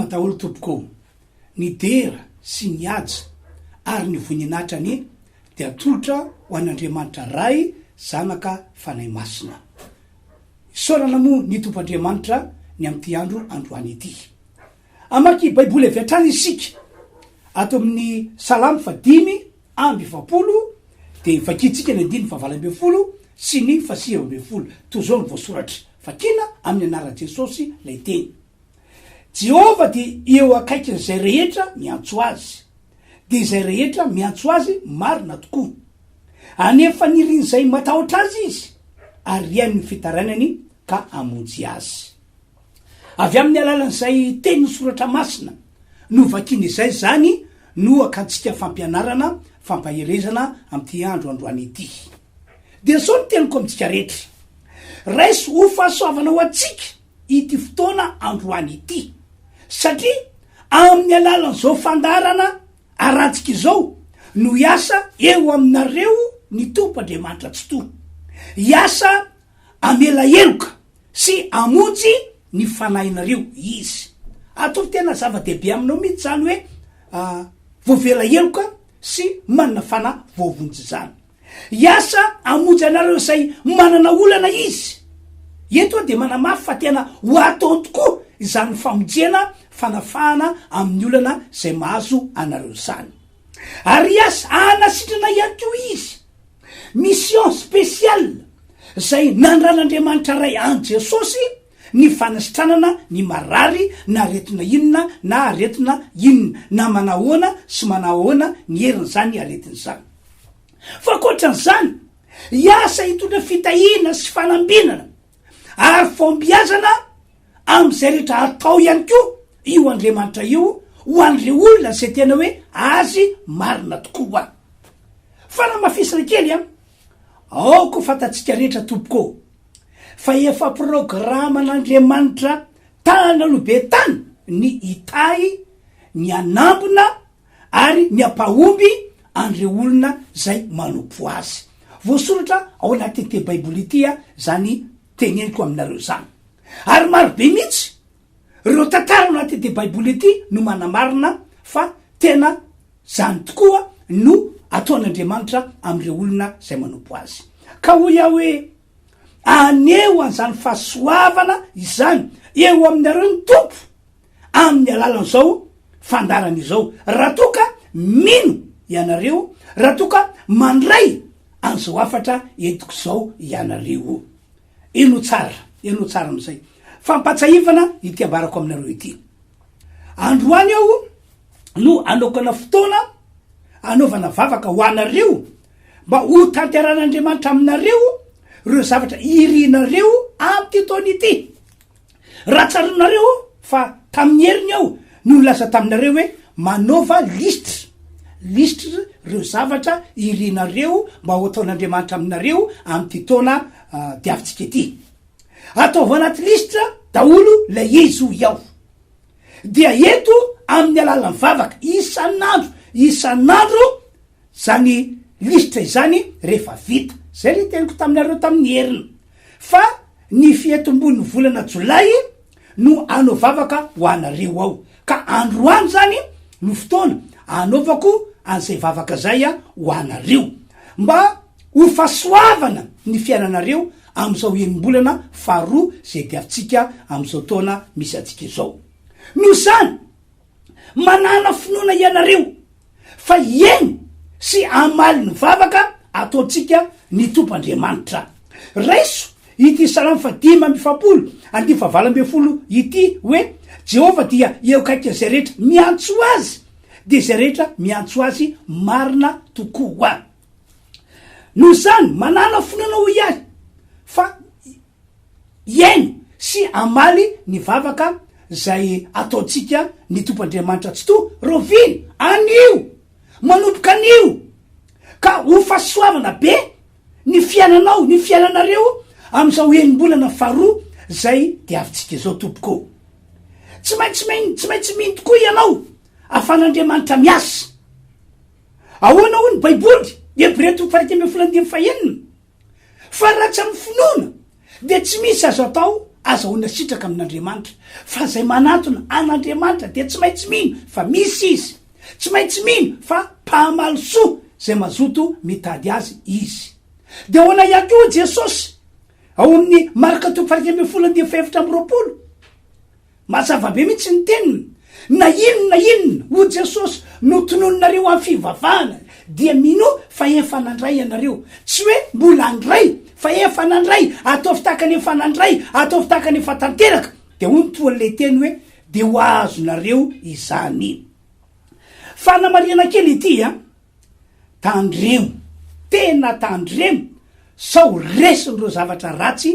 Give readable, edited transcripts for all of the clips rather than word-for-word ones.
daholo tompoko ô! Ny dera sy ny haja ary ny voninahitra anie dia atolotra ho an'Andriamanitra Ray, Zanaka, Fanahy Masina. Isaorana moa ny Tompo Andriamanitra ny amin'ity andro androany ity. Hamaky Baiboly avy hatrany isika ato amin'ny Salamo faha-45 dia vakintsika ny andininy faha-18 sy ny faha-19. Toy izao no voasoratra, Vakina amin'ny anaran'i Jesosy ilay teny. Jehovah dia eo akaikin'izay rehetra miantso azy, dia izay rehetra miantso azy marina tokoa. Any amin'ny fanirian'izay matahotra azy izy, ary hihaino ny fitarainany ka hamonjy azy. Avy amin'ny alalan'izay tenin'ny Soratra Masina novakina izay izany no akantsika fampianarana, fampaherezana amin'ity andro androany ity. Dia izao ny teniko amintsika rehetra, raiso ho fahasoavana ho antsika ity fotoana androany ity, satria amin'ny alalan'izao fandaharana arahantsika izao no hiasa eo aminareo ny Tompo Andriamanitra Tsitoha. Hiasa hamela heloka sy hamonjy ny fanahinareo Izy. Ataovy tena zava-dehibe aminao mihitsy izany hoe voavela heloka sy manana fanahy voavonjy izany. Hiasa hamonjy anareo izay manana olana Izy. Eto aho dia manamafy fa tena ho ataony tokoa izany famonjena, fanafahana amin'ny olana izay mahazo anareo izany. Ary hiasa hanasitrana ihany koa Izy. Mission spéciale izay nandran'Andriamanitra Ray an'i Jesosy ny fanasitranana ny marary na aretina inona na aretina inona na manahoana sy manahoana ny herin'izany aretina izany. Fa ankoatran'izany, hiasa hitondra fitahiana sy fanambinana ary fahombiazana amin'izay rehetra atao ihany koa io Andriamanitra io ho an'ireo olona izay tena hoe Azy marina tokoa. Fanamafisana kely an! Aoka ho fantatsika rehetra tompoko ô, fa efa programan'Andriamanitra tany aloha be tany ny hitahy, ny hanambina ary ny hampahomby an'ireo olona izay manompo Azy. Voasoratra ao anatin'ity Baiboly ity izany teneniko aminareo izany. Ary maro be mihitsy ireo tantara ao anatin'ity Baiboly ity no manamarina fa tena izany tokoa no ataon'Andriamanitra amin'ireo olona izay manompo Azy. Ka hoy aho hoe, Haneho an'izany fahasoavana izany eo aminareo ny Tompo amin'ny alalan'izao fandaharana izao, raha toa ka mino ianareo, raha toa ka mandray an'izao hafatra entiko izao ianareo. Henoy tsara, henoy tsara amin'izay. Fampahatsiahivana ity ambarako aminareo ity. Androany aho no hanokana fotoana hanaovana vavaka ho anareo mba ho tanteran'Andriamanitra aminareo ireo zavatra irinareo amin'ity taona ity. Raha tsaroanareo fa tamin'ny heriny aho no nilaza taminareo hoe manaova lisitra, lisitra ireo zavatra irinareo mba ho ataon'Andriamanitra aminareo amin'ity taona diavintsika ity. Ataovy anaty lisitra daholo ilay izy hoy aho. Dia eto amin'ny alalan'ny vavaka isan'andro isan'andro zany lisitra izany rehefa vita. Zay le teniko taminareo tamin'ny heriny. Fa ny fietombon'ny volana jolay no hanao vavaka ho anareo ao. Ka androany zany no fotoana anaovako an'izay vavaka zay ho anareo. Mba ho fahasoavana ny fiainanareo amin'izao enim-bolana faharoa izay diavintsika amin'izao taona misy antsika izao. Noho izany, manàna finoana ianareo fa hihaino sy hamaly ny vavaka ataontsika ny Tompo Andriamanitra. Raiso ity Salamo faha-45 andininy faha-18 ity hoe, Jehovah dia eo akaikin'izay rehetra miantso Azy, dia izay rehetra miantso Azy marina tokoa. Noho izany, manàna finoana hoy ahy fa hihaino sy hamaly ny vavaka izay ataontsika ny Tompo Andriamanitra Tsitoha. Rahoviana? Anio! Manomboka anio! Ka ho fahasoavana be ny fiainanao, ny fiainanareo amin'izao enim-bolana faharoa izay diavintsika izao tompoko ô. Tsy maintsy tsy maintsy mino tokoa ianao ahafahan'Andriamanitra miasa. Ahoana hoy ny Baiboly? Hebreo toko faha-11 andininy fahenina. Fa raha tsy amin'ny finoana dia tsy misy azo atao. azahoana sitraka amin'Andriamanitra, fa izay manantona an'Andriamanitra dia tsy maintsy mino fa misy Izy, tsy maintsy mino fa mpahamaly soa izay mazoto mitady Azy Izy. Dia ahoana ihany koa hoy Jesosy ao amin'ny Marka toko faha 11 andininy faha 24? Mazava be mihitsy ny teniny, Na inona na inona, hoy Jesosy, no tononinareo amin'ny fivavahana, dia minoa fa efa nandray ianareo. Tsy hoe mbola handray, fa efa nandray, ataovy tahaka ny efa nandray, ataovy tahaka ny efa tanteraka. Dia hoy ny toan'ilay teny hoe, dia ho azonareo izany. Fanamarihana kely ity an! Tandremo, tena tandremo sao resin'ireo zavatra ratsy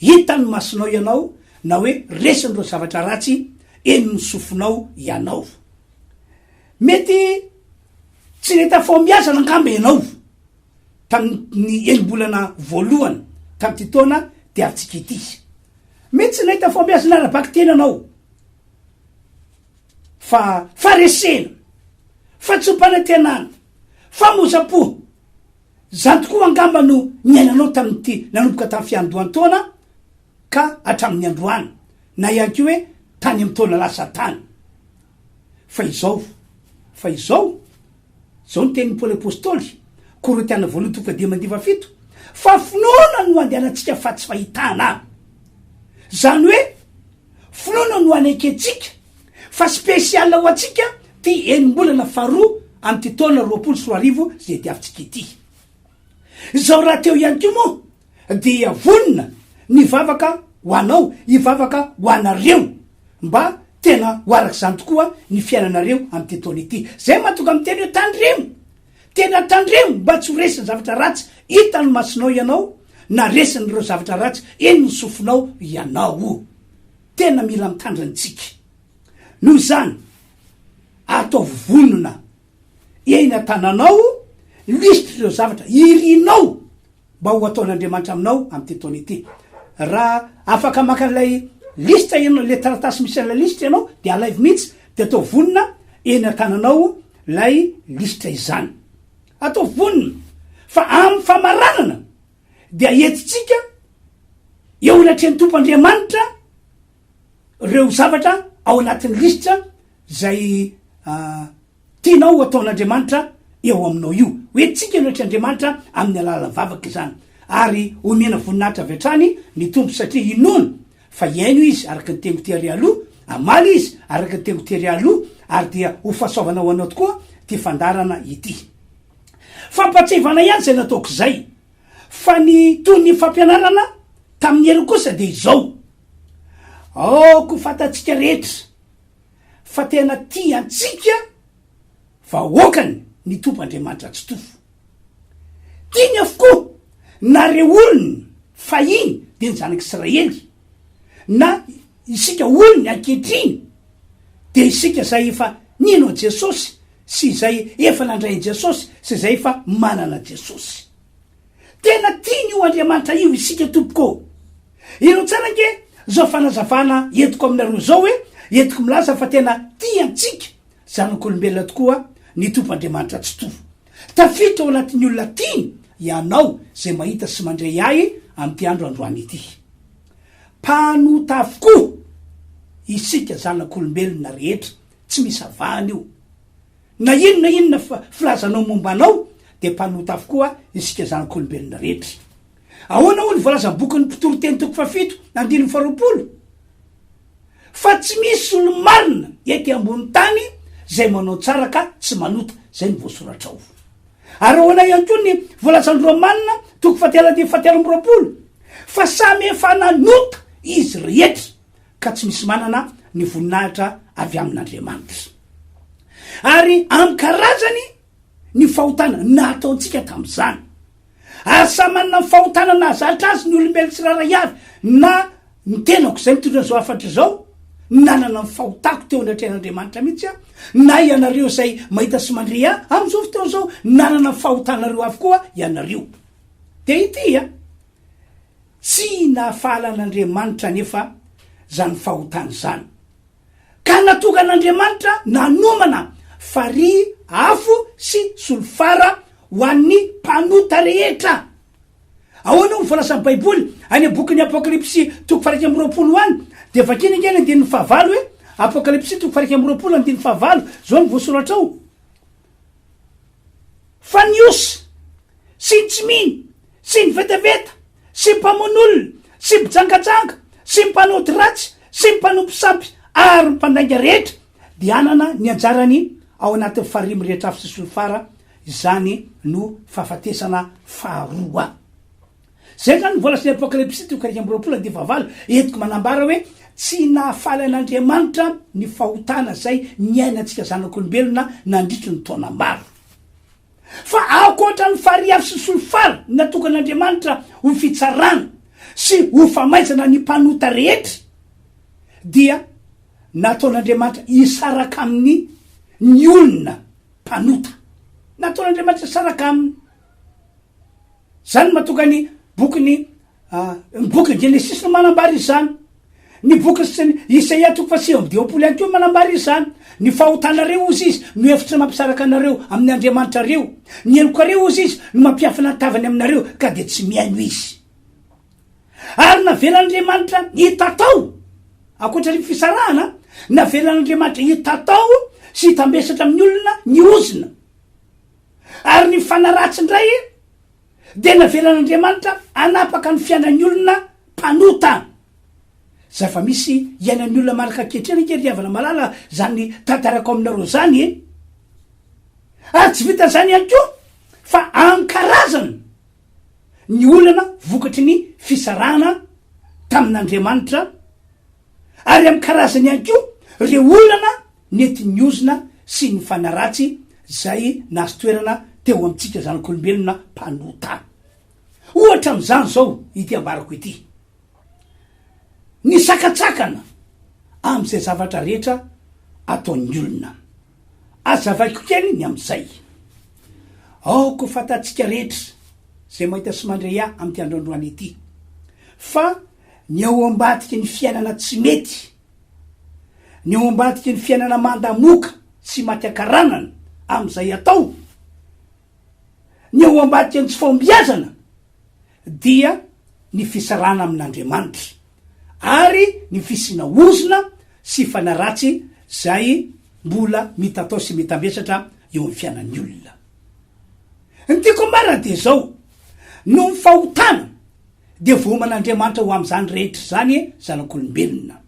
hitan'ny masonao ianao na hoe resin'ireo zavatra ratsy henon'ny sofinao ianao. Mety tsy nahita fahombiazana angamba ianao tamin'ny enim-bolana voalohany tamin'ity taona diavintsika ity. Mety tsy nahita fahombiazana ara-bakiteny ianao. Fa faharesena, fahatsoam-panantenana, famoizam-po, izany tokoa angamba no niainanao tamin'ity nanomboka tamin'ny fiandohan-taona ka hatramin'ny androany, na ihany koa hoe tany amin'ny taona lasa tany. Fa izao, fa izao, izao ny tenin'i Paoly Apostoly, Korintiana voalohany toko fahadimy andininy fahafito, fa finoana no andehanantsika fa tsy fahitana. Izany hoe Finoana no anekentsika fa spécial ho antsika ty enim-bolana faharoa amin'ity taona 2020 izay diavintsika ity. Izao rahateo ihany koa moa dia vonona ny hivavaka ho anao, hivavaka ho anareo mba tena ho araka izany tokoa ny fiainanareo amin'ity taona ity. Izay mahatonga miteny hoe tandremo, tena tandremo mba tsy ho resin'ny zavatra ratsy hitan'ny masonao ianao na resin'ireo zavatra ratsy henon'ny sofinao ianao. Tena mila mitandrina tsika. Noho izany, ataovy vonona eny an-tananao lisitr'ireo zavatra irinao mba ho ataon'Andriamanitra aminao amin'ity taona ity. Raha afaka maka an'ilay lisitra ianao, ilay taratasy misy an'ilay lisitra ianao, dia alaivo mihitsy, dia ataovy vonona eny an-tananao ilay lisitra izany. Ataovy vonona fa amin'ny famaranana dia entintsika eo anatrehan'ny Tompo Andriamanitra ireo zavatra ao anatin'ny lisitra izay tianao ho ataon'Andriamanitra eo aminao io. Ho entintsika eo anatrehan'Andriamanitra amin'ny alalan'ny vavaka izany. Ary omena voninahitra avy hatrany ny Tompo satria inoana fa hihaino Izy araka ny teniko tery aloha, hamaly Izy araka ny teniko tery aloha, ary dia ho fahasoavana ho anao tokoa ity fandaharana ity. Fampatsiahivana ihany izay nataoko izay, fa ny toy ny fampianarana tamin'ny heriny kosa dia izao, Aoka ho fantatsika rehetra fa tena tia antsika vahoakany ny Tompo Andriamanitra Tsitoha. Tiany avokoa na ireo olony fahiny dia ny zanak'Israely, na isika olony ankehitriny dia isika izay efa nino an'i Jesosy sy izay efa nandray an'i Jesosy sy izay efa manana an'i Jesosy. Tena tiany io Andriamanitra io isika tompoko ô! Henoy tsara ange izao fanazavana entiko aminareo izao hoe entiko milaza fa tena tia antsika zanak'olombelona tokoa ny Tompo Andriamanitra Tsitoha. Tafiditra ao anatin'ny olona tiany ianao izay mahita sy mandre ahy amin'ity andro androany ity. Mpanota avokoa isika zanak'olombelona rehetra Tsy misy avahana io. Na inona inona filazanao momba anao dia mpanota avokoa isika zanak'olombelona rehetra. Ahoana hoy ny voalazan'ny bokin'ny Mpitoriteny toko fahafito andininy faharoapolo? Fa tsy misy olo-marina ety ambony tany izay manao tsara ka tsy manota. Izay no voasoratra ao. Ary ahoana ihany koa ny voalazan'ny Romana toko fahatelo andininy fahatelo amby 20? Fa samy efa nanota izy rehetra ka tsy misy manana ny voninahitra avy amin'Andriamanitra. Ary amin'ny karazany ny fahotana nataontsika tamin'izany. Ary samy manana ny fahotana nahazatra azy ny olombelona tsirairay avy, na ny tenako izay mitondra an'izao hafatra izao, nanana ny fahotako teo anatrehan'Andriamanitra mihitsy aho, na ianareo izay mahita sy mandre ahy amin'izao fotoana izao, nanana ny fahotanareo avokoa ianareo. Dia ity a! Tsy nahafaly an'Andriamanitra anefa izany fahotana izany, ka nahatonga an'Andriamanitra nanomana farihy afo sy solifara ho an'ny mpanota rehetra. Ahoana hoy ny voalazan'ny Baiboly any amin'ny bokin'ny Apokalypsy toko faha-21 any? Dia vakina ange ny andininy fahavalo e! Apokalypsy toko faha-21 andininy fahavalo, izao no voasoratra ao, Fa ny osy, sy ny tsy mino, sy ny vetaveta, sy ny mpamono olona, sy ny mpijangajanga, sy ny mpanao ody ratsy, sy ny mpanompo sampy ary ny mpandainga rehetra dia hanana ny anjarany ao anatin'ny farihy mirehitra afo sy solifara Izany no fahafatesana faharoa. Izay izany no voalazan'ny Apokalypsy toko 21 andininy fahavalo, entiko manambara hoe tsy nahafaly an'Andriamanitra ny fahotana izay niainantsika zanak'olombelona nandritry ny taona maro. Fa ankoatra ny farihy afo sy solifara natokan'Andriamanitra ho fitsarana sy ho famaizana ny mpanota rehetra, dia nataon'Andriamanitra hisaraka aminy ny olona mpanota. Nataon'Andriamanitra hisaraka aminy. Izany no mahatonga ny bokin'ny ny bokin'ny Genesisy no manambara izany. Ny boky sy ny Isaia toko faha-59 ihany koa manambara izany. Ny fahotanareo, hozy izy, no efitra mampisaraka anareo amin'ny Andriamanitrareo. Ny helokareo, hozy izy, no mampiafina ny tavany aminareo, ka dia tsy mihaino izy. Ary navelan'Andriamanitra hitatao, ankoatra ny fisarahana, navelan'Andriamanitra hitatao sy hitambesatra amin'ny olona ny ozona. Ary ny fanahy ratsy indray dia navelan'Andriamanitra hanapaka ny fiainan'ny olona mpanota. Zava-misy iainan'ny olona manaka ankehitriny ange ry havana malala zany tantarako aminareo zany e. Ary tsy vitan'izany ihany koa fa amin'ny-karazany ny olana vokatry ny fisarahana tamin'Andriamanitra ary amin'ny karazany ihany koa ireo olana nentin'ny ozona sy ny fanahy ratsy izay nahazo toerana teo amintsika zanak'olombelona mpanota. Ohatra amin'izany izao ity ambarako ity. Ny sakantsakana amin'izay zavatra rehetra ataon'ny olona. Azavaiko kely ny amin'izay. Aoka ho fantatsika rehetra izay mahita sy mandre ahy amin'ity andro androany ity fa ny ao ambadiky ny fiainana tsy mety, ny ao ambadiky ny fiainana mandamoka sy maty ankaranana amin'izay atao, ny ao ambadiky ny tsy fahombiazana dia ny fisarahana amin'Andriamanitra ary ny fisiana ozona sy fanahy ratsy izay mbola mitatao sy mitambesatra eo amin'ny fiainan'ny olona. Ny tiako ambara dia izao, noho ny fahotana dia voaoman'Andriamanitra ho amin'izany rehetra izany zanak'olombelona.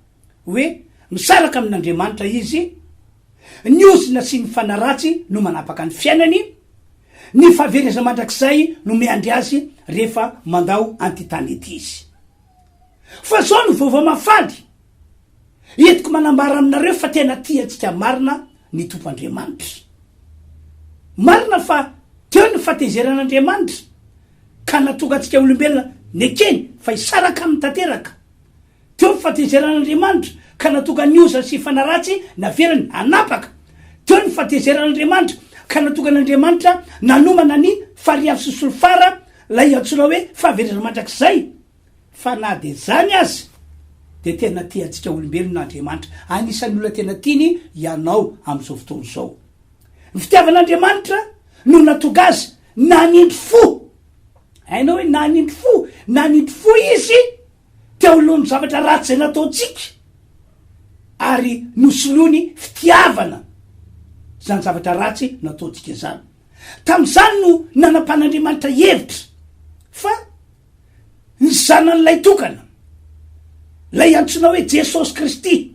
Hoe misaraka amin'Andriamanitra izy, ny ozona sy ny fanahy ratsy no manapaka ny fiainany, ny fahaverezana mandrakizay no miandry azy rehefa mandao an'ity tany ity izy. Fa izao no vaovao mahafaly, entiko manambara aminareo fa tena tia antsika marina ny Tompo Andriamanitra. Marina fa teo ny fahatezeran'Andriamanitra ka nahatonga antsika olombelona nekeny fa hisaraka aminy tanteraka. Teo ny fahatezeran'Andriamanitra ka nahatonga ny ozany sy fanahy ratsy navelany hanapaka. Teo ny fahatezeran'Andriamanitra ka nahatonga an'Andriamanitra nanomana ny farihy afo sy solifara, ilay antsoina hoe fahaverezana mandrakizay. Fa na dia izany aza dia tena tia antsika olombelona Andriamanitra. Anisan'ny olona tena tiany ianao amin'izao fotoana izao. Ny fitiavan'Andriamanitra no nahatonga azy nanindry fo. Hainao hoe nanindry fo, nanindry fo izy teo alohan'ny zavatra ratsy izay nataontsika ary nosoloiny fitiavana izany zavatra ratsy nataontsika izany. Tamin'izany no nanapan'Andriamanitra hevitra fa ny Zanany Lahitokana, ilay antsoina hoe Jesosy Kristy,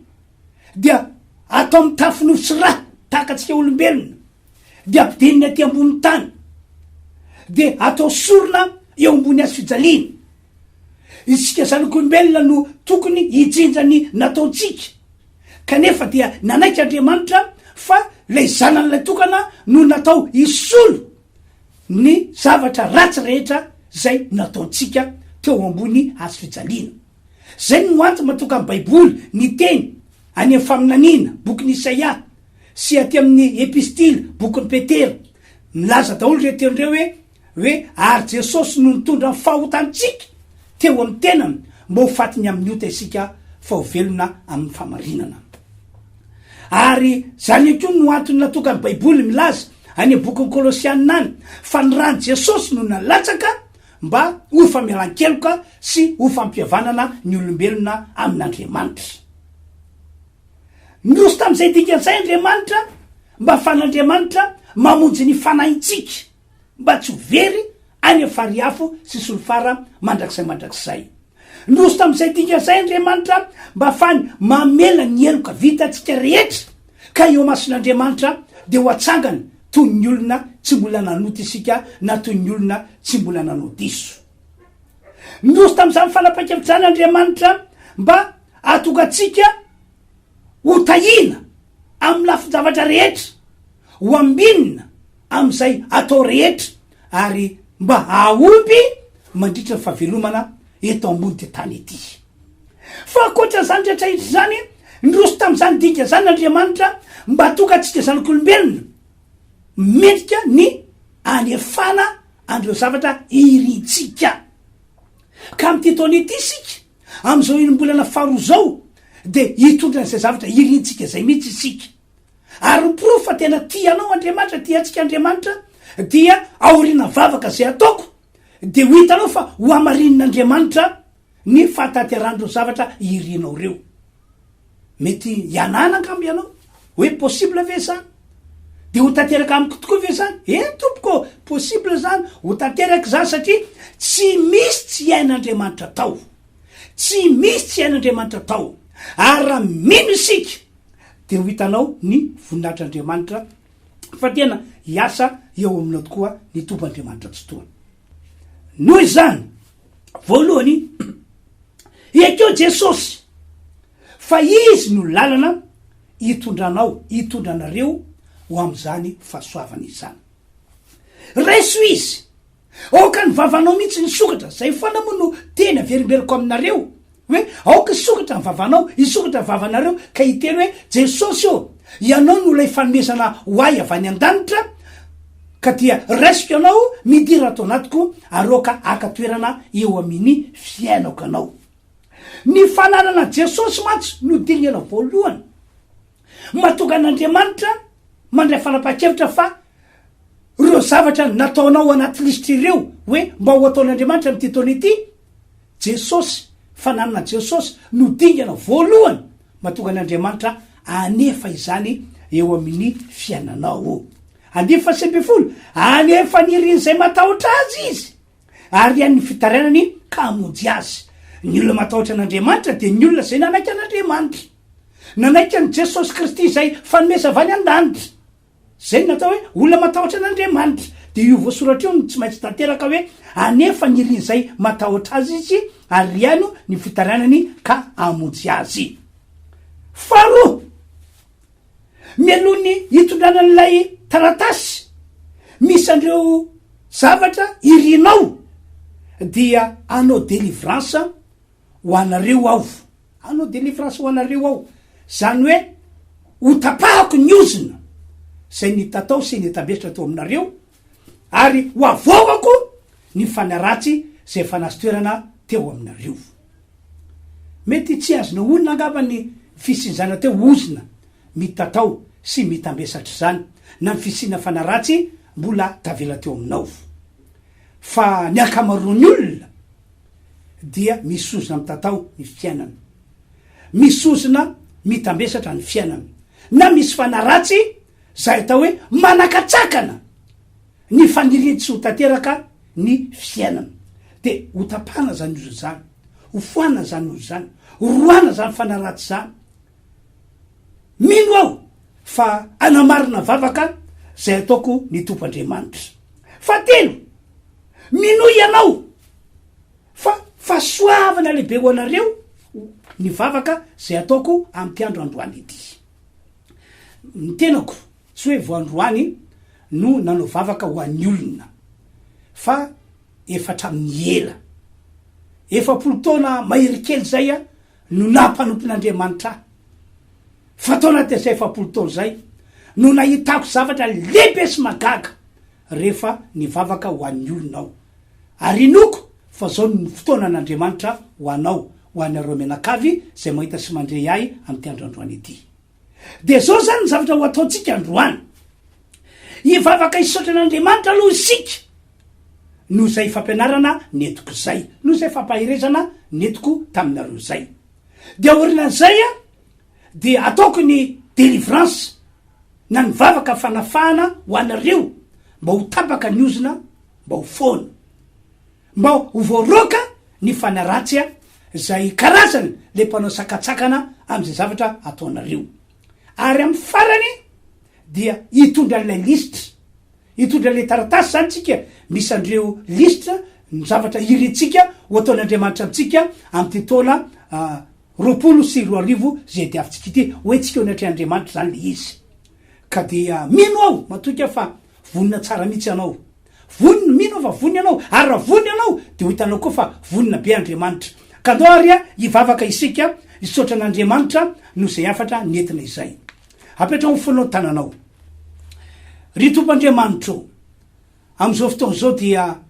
dia atao mitafy nofo sy ra tahaka antsika olombelona, dia ampidininy aty ambonin'ny tany, dia atao sorona eo ambony hazo fijaliana. Isika zanak'olombelona no tokony hijinja ny nataontsika, kanefa dia nanaiky Andriamanitra fa ilay Zanany Lahitokana no natao hisolo ny zavatra ratsy rehetra izay nataontsika teo ambony hazo fijaliana. Izay no antony mahatonga ny Baiboly niteny any amin'ny faminaniana, bokin'i Isaia, sy aty amin'ny epistily, bokin'i Petera. Milaza daholo ireo teny ireo hoe hoe ary Jesosy no nitondra ny fahotantsika teo amin'ny tenany mba ho fatiny amin'ny ota isika fa ho velona amin'ny famarinana. Ary izany ihany koa no antony nahatonga ny Baiboly milaza any amin'ny bokin'ny Kolosianina any fa ny ran'i Jesosy no nalatsaka. mba ho famelan-keloka sy ho fampihavanana ny olombelona amin'Andriamanitra. Niroso tamin'izay dingana izay Andriamanitra mba hahafahan'Andriamanitra mamonjy ny fanahintsika mba tsy ho very any amin'ny farihy afo sy solifara mandrakizay mandrakizay. Niroso tamin'izay dingana izay Andriamanitra mba hahafahany mamela ny heloka vitantsika rehetra ka eo imason'Andriamanitra dia ho atsangany toy ny olona tsy mbola nanota isika na toy ny olona tsy mbola nanao diso. Niroso tamin'izany fanapahan-kevitra izany Andriamanitra mba hahatonga antsika ho tahiana amin'ny lafin-javatra rehetra, ho ambinina amin'izay atao rehetra ary mba hahomby mandritra ny fahavelomana eto ambon'ity tany ity. Fa ankoatra izany rehetra rehetra izany, niroso tamin'izany dinga izany Andriamanitra mba hahatonga antsika zanak'olombelona mendrika ny anefana an'ireo zavatra irintsika. Ka amin'ity taona ity isika, amin'izao enim-bolana faharoa izao, dia hitondra an'izay zavatra irintsika izay mihitsy isika. Ary ny porofo fa tena tia anao Andriamanitra, tia antsika Andriamanitra, dia aoriana vavaka izay ataoko, dia ho hitanao fa ho hamarinin'Andriamanitra ny fahatanterahan'ireo zavatra irinao ireo. Mety hianana angamba ianao, hoe possible ve izany? Dia ho tanteraka amiko tokoa ve izany? Eny tompoko ô, possible izany, ho tanteraka izany satria tsy misy tsy hain'Andriamanitra atao. Tsy misy tsy hain'Andriamanitra atao. Ary raha mino isika, dia ho hitanao ny voninahitr'Andriamanitra fa tena hiasa eo aminao tokoa ny Tompo Andriamanitra Tsitoha. Noho izany, voalohany, ekeo Jesosy fa Izy no lalana hitondranao, hitondra anareo ho amin'izany fahasoavana izany. Raiso Izy. Aoka ny vavanao mihitsy nisokatra, zay foana moa no teny averimberiko aminareo hoe aoka hisokatra ny vavanao, hisokatra ny vavanareo ka hiteny hoe Jesosy ô, Ianao no ilay fanomezana ho ahy avy any an-danitra ka dia raisiko Ianao, midira ato anatiko ary aoka haka toerana eo amin'ny fiainako Ianao. Ny fananana an'i Jesosy mantsy no dingana voalohany mahatonga an'Andriamanitra mandray fanapahan-kevitra fa Ireo zavatra nataonao anaty lisitra ireo hoe mba ho ataon'Andriamanitra amin'ity taona ity, Jesosy, fananana Jesosy no dingana voalohany mahatonga an'Andriamanitra hanefa izany eo amin'ny fiainanao. Andininy faha-19, Hanefa ny irin'izay matahotra Azy Izy, ary hihaino ny fitarainany ka hamonjy azy. Ny olona matahotra an'Andriamanitra dia ny olona izay nanaiky an'Andriamanitra, nanaiky an'i Jesosy Kristy izay fanomezana avy any an-danitra. Izay no natao hoe olona matahotra an'Andriamanitra. Dia io voasoratra io no tsy maintsy tanteraka hoe anefa nirin'izay matahotra azy izy ary hihaino ny fitarainany ka hamonjy azy. Faharoa, mialoha ny hitondrana an'ilay taratasy misy an'ireo zavatra irinao dia hanao délivrance ho anareo aho. Hanao délivrance ho anareo aho. Izany hoe ho tapahako ny ozona izay nitatao sy nitambesatra teo aminareo, ary ho avoakako ny fanahy ratsy izay efa nahazo toerana teo aminareo. Mety tsy azonao onona angamba ny fisian'izany atao hoe ozona mitatao sy mitambesatra izany, na ny fisiana fanahy ratsy mbola tavela teo aminao. Fa ny ankamaroan'ny olona dia misy ozona mitatao ny fiainana. Misy ozona mitambesatra ny fiainana. Na misy fanahy ratsy izay atao hoe manakatsakana ny faniriany tsy ho tanteraka ny fiainana. Dia ho tapahana izany ozona izany, ho foanana izany ozona izany, ho roahana izany fanahy ratsy izany. Mino aho fa hanamarina vavaka izay ataoko ny Tompo Andriamanitra. Fahatelo, minoa ianao fa fahasoavana lehibe ho anareo ny vavaka izay ataoko amin'ity andro androany ity. Ny tenako tsy hoe vao androany no nanao vavaka ho an'ny olona fa efa hatramin'ny ela. 40 taona mahery kely izay aho no naha mpanompon'Andriamanitra ahy. Fa tao anatin'izay 40 taona izay no nahitako zavatra lehibe sy mahagaga rehefa nivavaka ho an'ny olona aho. Ary inoako fa izao no fotoanan'Andriamanitra ho anao, ho anareo mianakavy izay mahita sy mandre ahy amin'ity andro androany ity. Dia izao izany ny zavatra ho ataontsika androany. Hivavaka hisaotra an'Andriamanitra aloha isika. Noho izay fampianarana nentiko izay, noho izay fampaherezana nentiko taminareo izay. Dia aorianan'izay dia ataoko ny délivrance na ny vavaka fanafahana ho anareo mba ho tapaka ny ozona, mba ho foana, mba ho voaroaka ny fanahy ratsy izay karazany le mpanao sakatsakana amin'izay zavatra ataonareo. Ary amin'ny farany dia hitondra an'ilay lisitra, hitondra an'ilay taratasy izany tsika misy an'ireo lisitra ny zavatra irintsika ho ataon'Andriamanitra amintsika amin'ity taona 2020 izay diavintsika ity, ho entsika eo anatrehan'Andriamanitra izany ilay izy. Ka dia mino aho, matoky aho fa vonona tsara mihitsy ianao. Vonona, mino aho fa vonona ianao, ary raha vonona ianao dia ho hitanao koa fa vonona be Andriamanitra. Ka andao ary hivavaka isika hisaotra an'Andriamanitra noho izay hafatra nentina izay. Apetraho ny fonao ny tananao. Ry Tompo Andriamanitro ô, amin'izao fotoana izao dia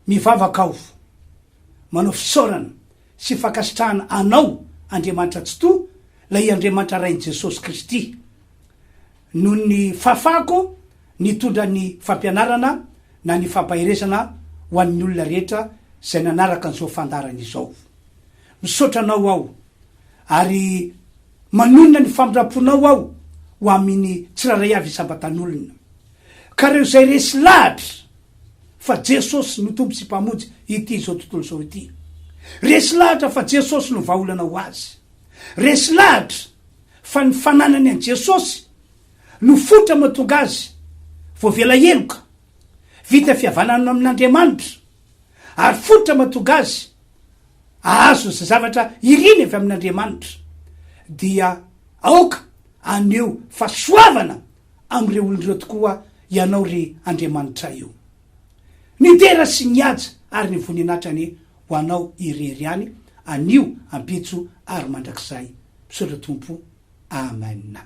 mivavaka aho, manao fisaorana sy fankasitrahana Anao Andriamanitra Tsitoha, ilay Andriamanitra Rain'i Jesosy Kristy, noho ny fahafahako nitondra ny fampianarana na ny fampaherezana ho an'ny olona rehetra izay nanaraka an'izao fandaharana izao. Misaotra Anao aho ary manonona ny famindram-ponao aho ho amin'ny tsirairay avy isam-batan'olona. Ka ireo izay resy lahatra fa Jesosy no Tompo sy Mpamonjy ity izao tontolo izao ity. Resy lahatra fa Jesosy no vahaolana ho azy. Resy lahatra fa ny fananany an'i Jesosy no fototra mahatonga azy voavela heloka, vita fihavanana amin'Andriamanitra, ary fototra mahatonga azy ahazo izay zavatra iriny avy amin'Andriamanitra, dia aoka haneho fahasoavana amin'ireo olona ireo tokoa Ianao ry Andriamanitray o. Ny dera sy ny haja ary ny voninahitra anie ho Anao irery ihany, anio, ampitso ary mandrakizay. Misaotra Tompo. Amen.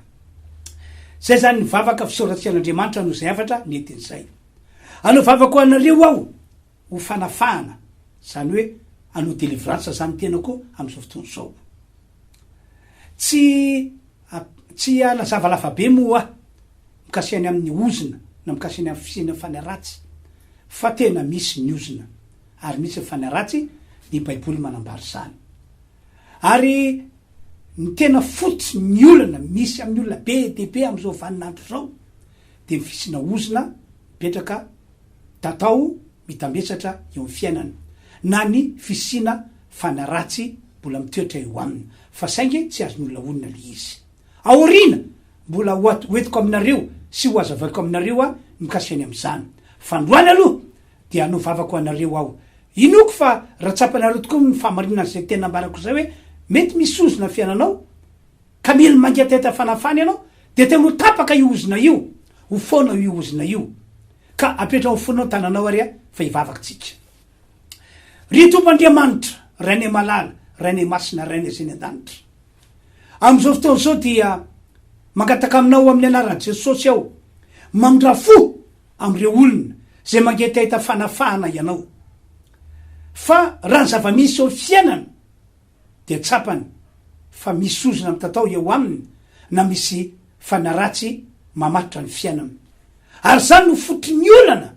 Zay zany ny vavaka fisaorantsika an'Andriamanitra noho izay hafatra nentiny izay. Hanao vavaka ho anareo aho ho fanafahana, izany hoe hanao délivrance zany tenako amin'izao fotoana izao. Tsy tsy hanazava lavabe moa aho mikasika ny amin'ny ozona na mikasika ny amin'ny fisian'ny fanahy ratsy fa tena misy ny ozona ary misy ny fanahy ratsy, ny baiboly manambara izany. Ary ny tena fototry ny olana misy amin'ny olona be dia be amin'izao vaninandro izao dia ny fisiana ozona mipetraka tatao mitambesatra eo amin'ny fiainana na ny fisiana fanahy ratsy mbola mitoetra eo aminy fa saingy tsy azon'ny olona onona ilay izy. Aoriana mbola ho entiko aminareo sy ho hazavaiko aminareo aho ny mikasika ny amin'izany. Fa androany aloha dia hanao vavaka ho anareo aho. Inoako fa raha tsapanareo tokoa ny fahamarinan'izay teny nambarako izay hoe mety misy ozona ny fiainanao ka mila mangetaheta fanafana ianao dia tena ho tapaka io ozona io, ho foana io ozona io. Ka apetraho amin'ny fonao ny tananao ary fa hivavaka tsika. Ry Tompo Andriamanitra, Rainay malala, Rainay masina, Rainay izay any an-danitra. Amin'izao fotoana izao dia mangataka aminao amin'ny anaran'i Jesosy aho, mamindrà fo amin'ireo olona izay mangetaheta fanafahana ianao. Fa raha ny zava-misy eo amin'ny fiainana dia tsapany fa misy ozona mitatao eo aminy na misy fanahy ratsy mamatotra ny fiainana. Ary izany no fototry ny olana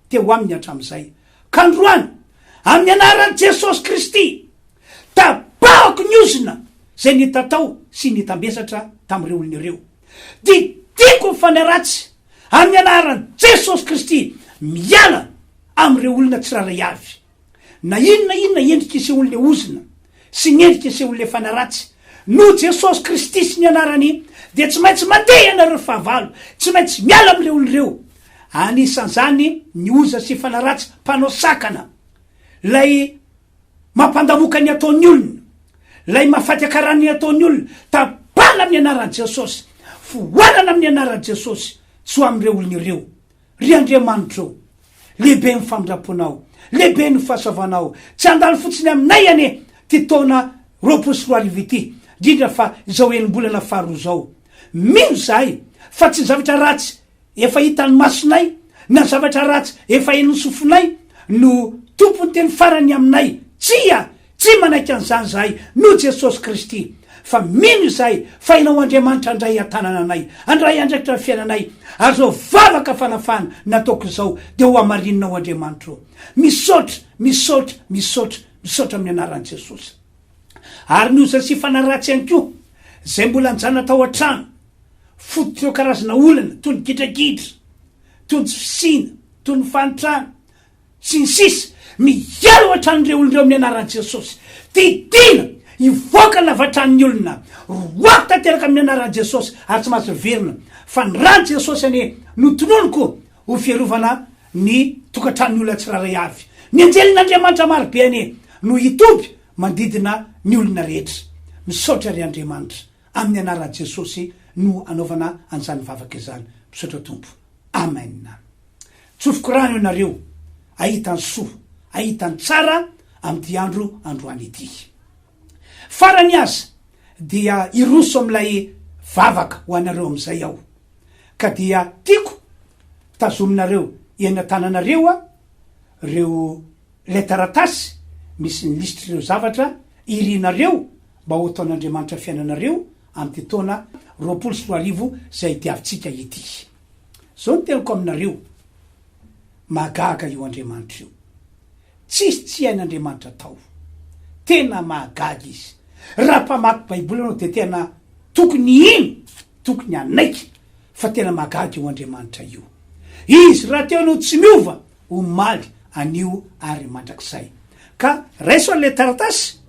teo aminy hatramin'izay. Ka androany, amin'ny anaran'i Jesosy Kristy, tapahako ny ozona izay nitatao sy nitambesatra tamin'ireo olona ireo. Didiako ny fanahy ratsy amin'ny anaran'i Jesosy Kristy miala amin'ireo olona tsirairay avy. Na inona inona endrika isehoan'ilay ozona sy ny endrika isehoan'ilay fanahy ratsy, noho Jesosy Kristy sy ny anarany dia tsy maintsy mandeha ianareo ry fahavalo, tsy maintsy miala amin'ireo olona ireo. Anisan'izany ny oza sy fanahy ratsy mpanao sakana, ilay mampandamoka ny ataon'ny olona, ilay mahafaty akarana ny ataon'ny olona, tapahana amin'ny anaran'i Jesosy, foanana amin'ny anaran'i Jesosy, tsy ho amin'ireo olona ireo. Ry Andriamanitra ô, lehibe ny famindram-ponao, lehibe ny fahasoavanao, tsy handalo fotsiny aminay anie ity taona 2020 ity, indrindra fa izao enim-bolana faharoa izao. Mino izahay fa tsy ny zavatra ratsy efa hitan'ny masonay na ny zavatra ratsy efa henon'ny sofinay no tompon'ny teny farany aminay. Tsia! Tsy manaiky an'izany izahay, noho Jesosy Kristy. Fa mino izahay fa Ianao Andriamanitra handray an-tanana anay, handray andraikitra ny fiainanay, ary izao vavaka fanafahana nataoko izao dia ho hamarininao Andriamanitra ô. Misaotra, misaotra, misaotra, misaotra amin'ny anaran'i Jesosy. Ary ny ozona sy fanahy ratsy ihany koa izay mbola nijanona tao an-trano, fototr'ireo karazana olana toy ny gidragidra, toy ny tsy fisiana, toy ny fahantrana, sy ny sisa Miala ao an-tranon'ireo olona ireo amin'ny anaran'i Jesosy. Didiana hivoaka ny lavatranon'ny olona. Roako tanteraka amin'ny anaran'i Jesosy ary tsy mahazo miverina. Fa ny ran'i Jesosy anie no tononiko ho fiarovana ny tokantranon'ny olona tsirairay avy. Ny anjelin'Andriamanitra marobe anie no hitoby manodidina ny olona rehetra. Misaotra ry Andriamanitra. Amin'ny anaran'i Jesosy no anaovana an'izany vavaka izany. Misaotra Tompo. Amen. Tsofiko rano ianareo ahita ny soa, ahita ny tsara amin'ity andro androany ity. Farany aza dia hiroso amin'ilay vavaka ho anareo amin'izay aho. Ka dia tiako tazominareo eny an-tananareo ireo ilay taratasy misy ny lisitr'ireo zavatra irinareo mba ho ataon'Andriamanitra fiainanareo amin'ity taona 2020 izay diavintsika ity. Zao no teniko aminareo, mahagaga io Andriamanitra io. Tsisy tsy hain'Andriamanitra atao. Tena mahagaga izy. Raha mpamaky baiboly ianao dia tena tokony hino, tokony hanaiky fa tena mahagaga io Andriamanitra io. Izy rahateo no tsy miova omaly, anio ary mandrakizay. Ka raiso an'ilay taratasy,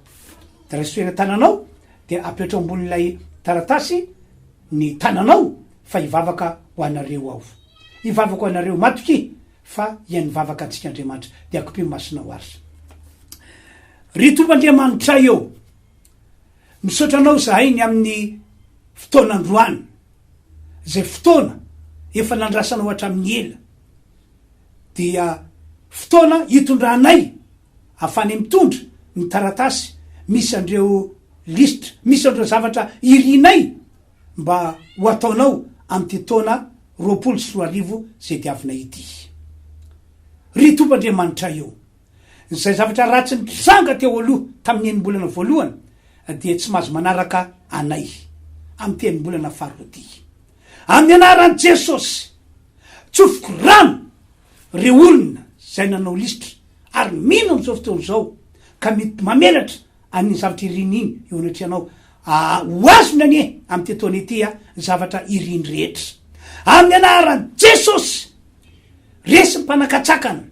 dia raiso eny an-tananao, dia apetrao ambonin'ilay taratasy ny tananao fa hivavaka ho anareo aho. Hivavaka ho anareo, matokia fa hihaino vavaka antsika Andriamanitra. Dia akopio ny masonao ary. Ry Tompo Andriamanitray ô, misaotra Anao izahay ny amin'ny fotoana androany, izay fotoana efa nandrasanao hatramin'ny ela, dia fotoana hitondranay ahafahanay mitondra ny taratasy misy an'ireo lisitra, misy an'ireo zavatra irinay mba ho ataonao amin'ity taona 2020 izay diavinay ity. Ry Tompo Andriamanitray ô, izay zavatra ratsy nitranga teo aloha tamin'ny enim-bolana voalohany dia tsy mahazo manaraka anay amin'ity enim-bolana faharoa ity. Amin'ny anaran'i Jesosy, tsofiko rano ireo olona izay nanao lisitra ary mino amin'izao fotoana izao ka mamelatra an'iny zavatra iriny iny eo anatrehanao. Ho azony anie amin'ity taona ity ny zavatra iriny rehetra. Amin'ny anaran'i Jesosy! Resy ny mpanakatsakana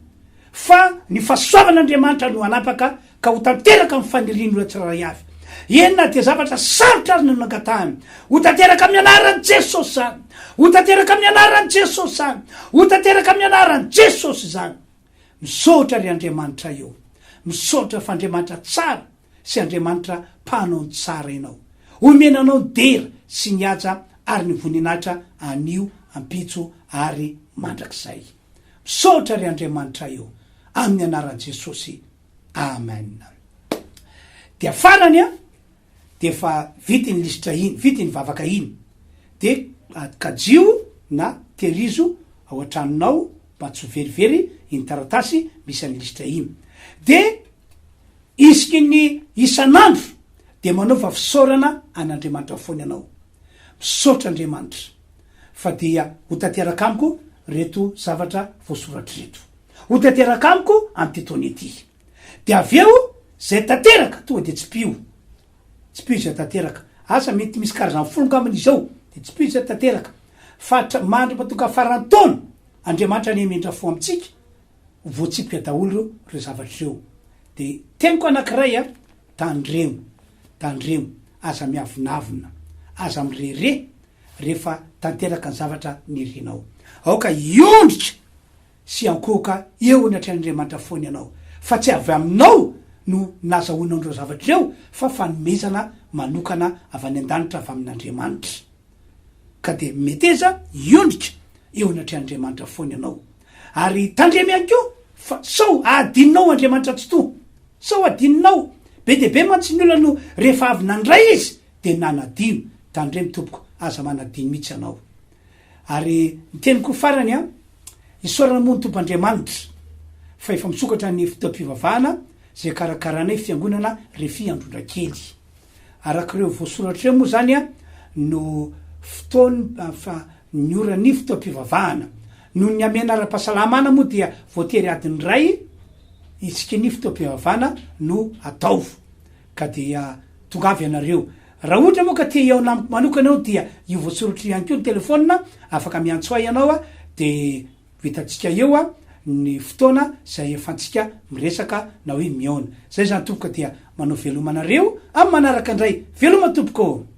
fa ny fahasoavan'Andriamanitra no hanapaka ka ho tanteraka ny fanirian'ny olona tsirairay avy. Eny na dia zavatra sarotra aza no nangatahany. Ho tanteraka amin'ny anaran'i Jesosy izany. Ho tanteraka amin'ny anaran'i Jesosy izany. Ho tanteraka amin'ny anaran'i Jesosy izany. Misaotra ry Andriamanitray ô. Misaotra fa Andriamanitra tsara sy Andriamanitra mpanao ny tsara Ianao. Omena Anao ny dera sy ny haja ary ny voninahitra anio, ampitso ary mandrakizay. Misaotra ry Andriamanitray ô. Amin'ny anaran'i Jesosy. Amen. Dia farany an, dia efa vita iny lisitra iny, vita iny vavaka iny. Dia kajio na tehirizo ao an-tranonao mba tsy ho verivery iny taratasy misy an'ny lisitra iny. Dia isiky ny isan'andro dia manaova fisaorana an'Andriamanitra foana ianao. Misaotra Andriamanitra fa dia ho tanteraka amiko reto zavatra voasoratra ireto. Ho tanteraka amiko amin'ity taona ity. Dia avy eo izay tanteraka tonga dia tsipiho. Tsipiho izay tanteraka. Asa mety misy karazany folo angambany izy ao, dia tsipiho izay tanteraka. Fa hatra mandra-pahatonga tonga faran'ny taona, Andriamanitra anie hamindra fo amintsika, ho voatsipika daholo ireo zavatra ireo. Dia teniko anankiray a, tandremo, tandremo, aza miavonavona, aza mirehareha rehefa tanteraka ny zavatra nirinao. Aoka hiondrika sy hiankohoka eo anatrehan'Andriamanitra foana ianao, fa tsy avy aminao no nazahoanao an'ireo zavatra ireo fa fanomezana manokana avy any an-danitra avy amin'Andriamanitra. Ka dia meteza hiondrika eo anatrehan'Andriamanitra foana ianao. Ary tandremo ihany koa fa sao hadinonao Andriamanitra Tsitoha. Sao hadinonao. Be dia be mantsy ny olona no rehefa avy nandray izy dia nanadino. Tandremo tompoko, aza manadino mihitsy ianao. Ary ny teniko farany an, isaorana moa ny Tompo Andriamanitra fa efa misokatra ny fotoam-pivavahana izay karakaranay fiangonana Refi Androndrakely. Araka ireo voasoratra ireo moa izany no fotoan fa ny oran'ny fotoam-pivavahana. Noho ny hamehana ara-pahasalamana moa dia voatery adiny iray isika ny fotoam-pivavahana no atao. Ka dia tongava ianareo. Raha ohatra moa ka te hihaona amiko manokana ianao dia io voasoratra io ihany koa ny telefaonina, afaka miantso ahy ianao dia Ho hitantsika eo ny fotoana izay ahafantsika miresaka na hoe mihaona. Izay izany tompoko dia manao veloma anareo amin'ny manaraka indray. Veloma tompoko ô!